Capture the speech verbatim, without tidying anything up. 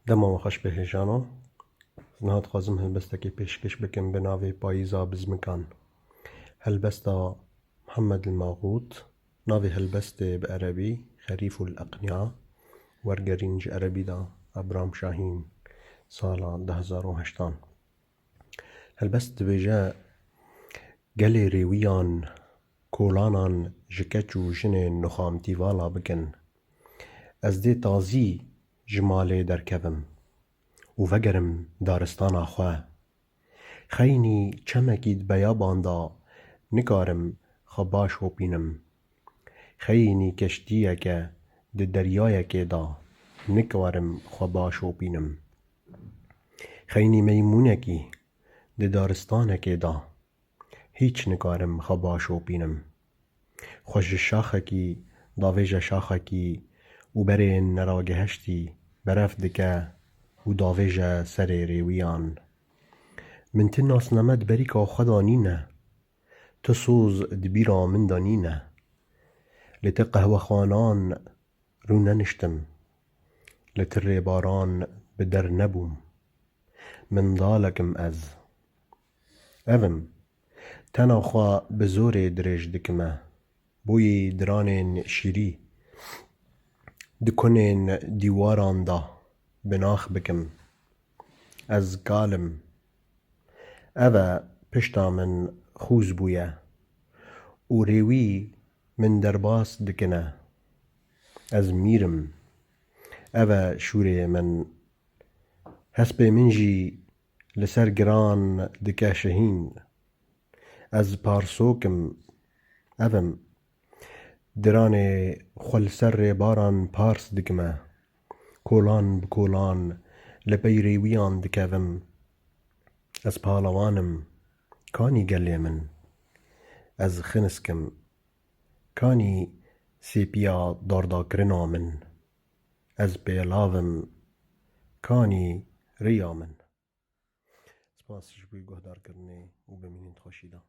Dema we xweş be hêjano. Ez niha dixwazim helbestekê pêşkêş bikim bi navê Payîza Bizmikan. Helbesta Mihemed li Maxût. Navê helbestê bi erebî Xerîful Eqniya, wergerîn ji erebî de Ebram Şahîn, sala du hezar û heştan. Helbest dibêje, gelê rêwiyan kolanan ji keç û jinên nuxamtî vala bikin. Ez dê tazî ji malê derkevim û vegerim daristana xwe. Xeynî çemekî di beyaban de nikarim xwe baş hopînim. Xeynî keştiyeke di deryayekê de nikarim xwe baş hopînim. Xeynî meymûnekî di daristanekê de hîç nikarim xwe baş hopînim. Xwe ji şaxekî davêje şaxekî û berên neragiheştî beref dike û davêje serê rêwiyan. Min ti nasname di berîka xwe de nîne. Tu soz di bîra min de nîne. Li ti qehwexanan rûneniştim. Li ti rêbaran bi der nebûm. Mindalek im ez. Ev im. Tena xwe bi zorê dirêj dikime. Boyê diranên şîrî di kunên dîwaran de bi nax bikim. Ez kal im. Ev e pişta min xûz bûye û rêwî min derbas dikine. Ez mîr im. Ev e şûrê min. Hespê min jî li ser giran dike şehîn. Ez parsok im. Ev im. Diranê xwe li ser rêbaran pars dikime. Kolan bi kolan li pey rêwiyan dikevim. Ez palewan im. Kanî gelê min? Ez xinisk im. Kanî sêpiya dardakirina min? Ez pêlav im. Kanî riya min? Spas ji bo guhdarkirinê û bimînin di xweşî de.